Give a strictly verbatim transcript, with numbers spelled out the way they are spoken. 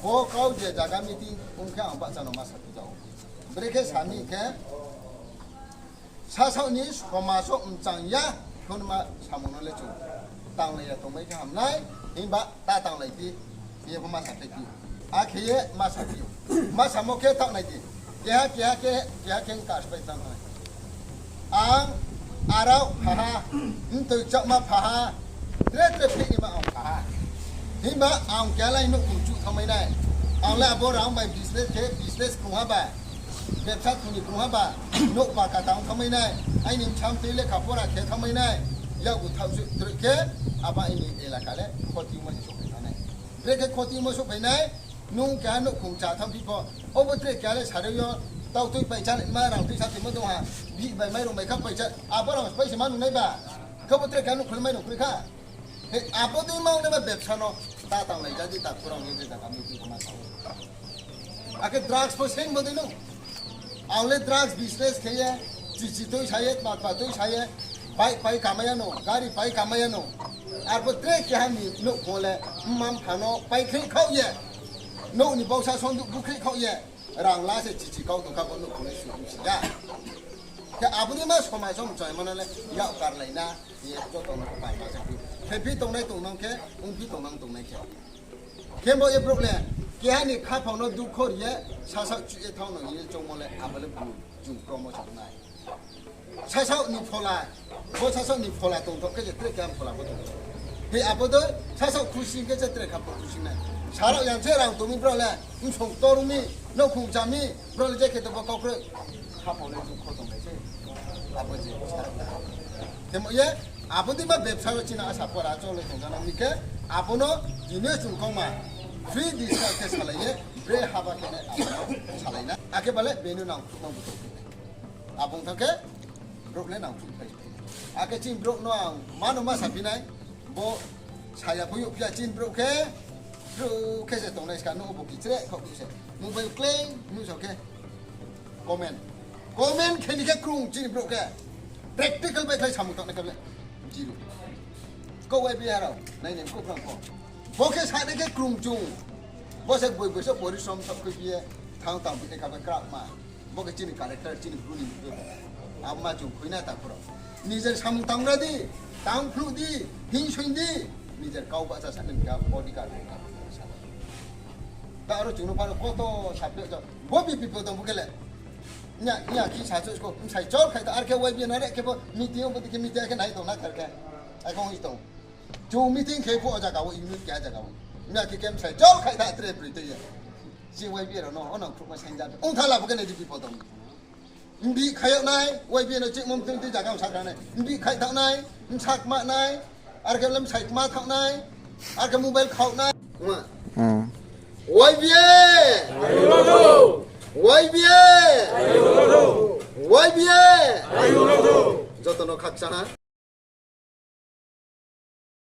Bo kau je jaga meeting ong khe ang bahcha no ma saphi jao. Brekhe sami khe, sasaoh ni somaj wo mchang ya, khunma samung no le chung tanglai ya tongmai khe hamnai, himba ta tanglai di, hing ye pho ma saphi ou. Akhe ye ma saphi ou. Ma samo khe taoh nai di. Keha, keha khe, keha khe ongka spai tang nai. Ang arao phaha, mtoi chakma phaha, tre tre phih ni ma ang phaha. Himba ang keha lai nouhkhong chuh thanngmai nai. Ang le abo rang bai business khe, business krungha ba, bebsa thuni krungha ba, nouh paka tang thanngmai nai. Aini bsa mtoi lekha pora khe thanngmai nai. Yakgu thaoh se tre khe, abo aini elaka le khoti ma souhphai nai. Brekhe khoti ma souhphai nai, nung keha nouhkhong chá thanngphi pho, obo tre keha le sarui yo, tau tui paisa ma rang tuisa tuimo tong ha, bihih bai mairung bai kha paisa, abo rang pai se ma nung nai ba, khe bo tre keha nouhkhong mairung kroi kha. He, abo dei ma ong nai ba bebsa no, ta tanglai ja di, ta khorang ye je jaga meeting khe ma sa ou. Akhe drugs pho same bo dei no. Ang le drugs business khe ye, chichi tui sa ye, tma tma tui sa ye, bike pai kamai ya no, gari pai kamai ya no. Arphuh tre keha ni nouhkhong le mma mpha no paikhrih khaoh ye, nouh ni bausa sonduh bukhrih khaoh ye, rang la se chichi kau tong kha bo nouhkhong le suh si ya. Khe abo ni ma somaj wo mchangma no le yak karlai na, ye joto no khe pai ma se phi. Khe phi tongnai tongnang khe, ongphi tongnang tongnai khe. Khembo ye brouh le, keha ni khaphang no dukho ri ye, sasaoh chuh ye thanng no hing ye choungmo le, abo le bung chung kromo se nai. Sasaoh ni phola, bo sasaoh ni phola tongthoh khe je tre keha phola bo tongthoh. Hi abo dei, sasaoh khusi khe je tre kha pho khusi nai. Sarao yang se rang tong mi brouh le, bsong ktor ong mi, nouhkhong chá mi, brouh le je khe to bo kau kroi. Khaphang le dukho tong nai se. Abo je sarao na. Khemo ye, abo dei ma bebsa wo chini asa pora chole tong jana mi khe, abo no tini chung kauma free discount khe salai ye, bre haba khe nai abo no salai na. Akhe ba le beno nangkhruh ma buto khe nai. Abo ong thanng khe, brouh le nangkhruh phai. Akhe chini brouh no ang mano ma saphi nai, bo saya pho yagphi ya chini brouh khe, brouh khe se tongnai ska no bo kichre khaoh se. Mobile klei nuhsao khe. Comment. Comment khe ni khe krung chini brouh khe. Practical bai khlai samung tangnai khe le. Zero. Kau bai biha rao, nai nai kau phrang pho. Bo khe sa nai khe krung chung. Bo se boi boi se porishrom saoh khe bi ye, thanng tang bi nai kha bai krak ma. Bo khe chini character, chini bru ni bru. Abo ma chung khui na takhu rao. Nijer samung tang ra di, tang phnuh di, hing soing di. Nijer kau bahcha sa nai kha, body guard ni kha. Ta aro chung no phano koto saphi ja. Bo bi bipo tong bo khe le. Nya, nya ki sa chouh sko, bsai chol khai ta, ar khe Y B A na re khe bo meeting wo, bo dei khe meeting khe nai tong na kar khe. Ai kong hi tong. Chung meeting khe pho o jaga wo, unit keha jaga wo. Nya ki khe bsai chol khai ta tre pri tui ye. Chini Y B A rao no, o nangkhruhma saing ja. Ong thala bo khe nai di bipo tong. Mbi khai yag nai, Y B A no chikmo mtui tui jaga wo sakra nai. Mbi khai thaoh nai, bsa kma nai, ar khe le bsai kma thaoh nai, ar khe mobile khaoh nai. Kma. Hmm. Y B A! Y B A! Y B A! Joto no khakchang ha.